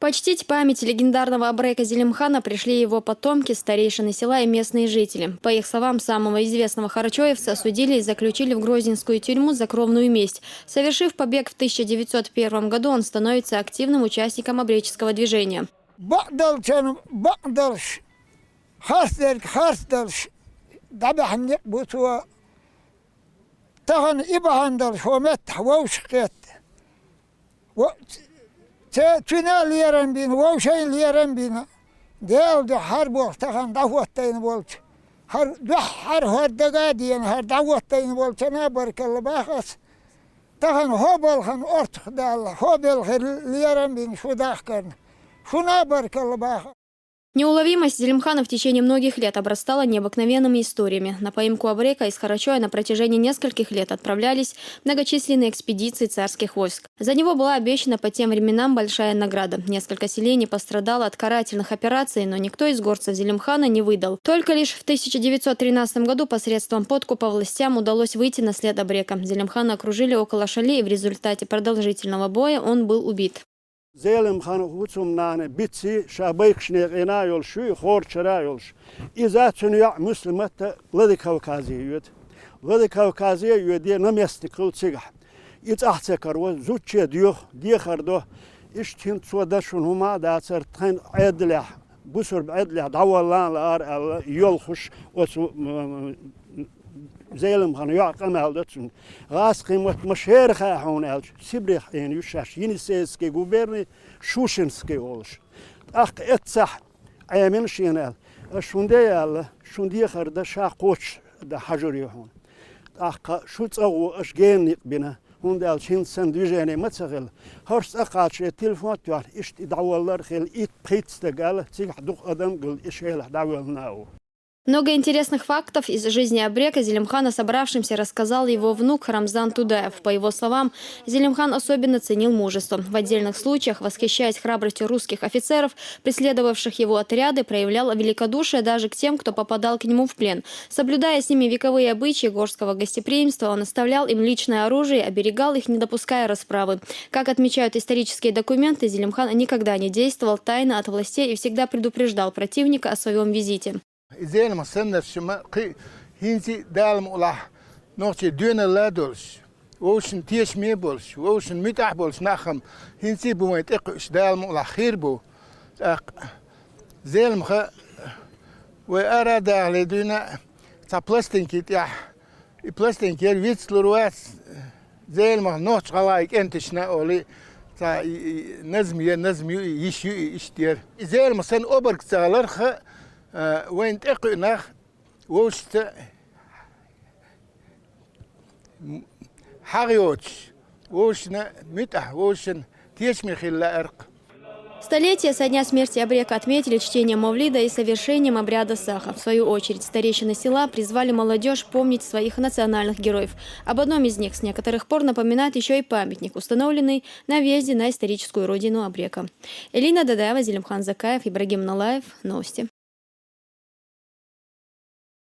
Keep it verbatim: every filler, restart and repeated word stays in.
Почтить память легендарного абрека Зелимхана пришли его потомки, старейшины села и местные жители. По их словам, самого известного харачоевца осудили и заключили в грозненскую тюрьму за кровную месть. Совершив побег в тысяча девятьсот первом году, он становится активным участником абреческого движения. Бакъдалчан бакъдалш, харцдерг харцдалш, дабахьник бутуа, тахан ибахандалш хомет вовш кет. Во-, це цуьнан лерам бина, вовшайн лерам бина. Дел ду хьар болх тахан дӀахӀоттайна волчу. Хьар дуьххьара хӀор дага а дена, хьар дӀахӀоттайна волчана баркалла бахас. Тахан хӀо балхан ортух далла, хӀо белхир лерам бина шу дахкарна. Шуна баркалла баха. Неуловимость Зелимхана в течение многих лет обрастала необыкновенными историями. На поимку абрека из Харачоя на протяжении нескольких лет отправлялись многочисленные экспедиции царских войск. За него была обещана по тем временам большая награда. Несколько селений пострадало от карательных операций, но никто из горцев Зелимхана не выдал. Только лишь в тысяча девятьсот тринадцатом году посредством подкупа властям удалось выйти на след абрека. Зелимхана окружили около Шали, и в результате продолжительного боя он был убит. Зелимхан хӀуцум нана бици ша байкаш некъина йолуш ю и хорчара йолуш. Иза цуьнан йоӀ Муслиматта Владикавказе йоьду. Владикавказе а йоьде наместник хилла цигахь. И цӀахь ца каро, зудче доьху, дехар до. Иштта хӀинца цо дан шуна хӀума а дацара, тхайн Ӏедалехь, бусурба Ӏедалехь дӀаваллан а лаара аьлла, йолхуш оцу м, м, Зелимхан йоӀ къамел до цуьнга. ГӀазкхийн мотт ма шера хаьа хьуна аьлча, Сибрех Ӏийна ю шаьш, Енисейский губерни, Шушинский олуш. ТӀаккха эццахь Ӏемина шена аьлла, аш хӀунда аьлла, шун дехар дан ша кхочуш дан хьажур ю хьуна. ТӀаккха шу цӀа гӀо, аш гена никъ бина, хӀунда аьлча хӀинца санна движение ма ца хилла. ХӀорш цӀа кхача шен телефон а тоьхна, иштта и дӀаваллар а хилла, итт-пхийтта стаг аьлла, цигахь дукха адам а гуьлла, и шелахь дӀавоьллина а ву. Много интересных фактов из жизни абрека Зелимхана собравшимся рассказал его внук Рамзан Тудаев. По его словам, Зелимхан особенно ценил мужество. В отдельных случаях, восхищаясь храбростью русских офицеров, преследовавших его отряды, проявлял великодушие даже к тем, кто попадал к нему в плен. Соблюдая с ними вековые обычаи горского гостеприимства, он оставлял им личное оружие и оберегал их, не допуская расправы. Как отмечают исторические документы, Зелимхан никогда не действовал тайно от властей и всегда предупреждал противника о своем визите. Зелимхан саннарш ма кхин хӀинца а Дала мукъалахь нохчий доьналла а долуш, вовшашна тешаме а болуш, вовшашна муьтӀахь а болуш нах-м хӀинца а бу вайн тӀекхуьуш, Дала мукъалахь хир а бу. ТӀаккха Зелимхан вай ара а дахале дуьйна цхьа пластинки тӀехь, и пластинка яра вицлур вац, Зелимхан нохча гӀалгӀай кӀенташна олий, цхьа и, и, назма я, назма ю и, йиш ю и, иштта яра. И Зелимхан санна обарг ца хиларх, а, вайна тӀекхуьу нах вовшашца хьагӀ йоцуш, вовшашна муьтӀахь, вовшашна тешаме хила лаьара-кх. Столетие со дня смерти абрека отметили чтением мавлида и совершением обряда саха. В свою очередь, старейшины села призвали молодежь помнить своих национальных героев. Об одном из них с некоторых пор напоминает еще и памятник, установленный на въезде на историческую родину абрека. Элина Дадаева, Зелимхан Закаев, Ибрагим Налаев. Новости.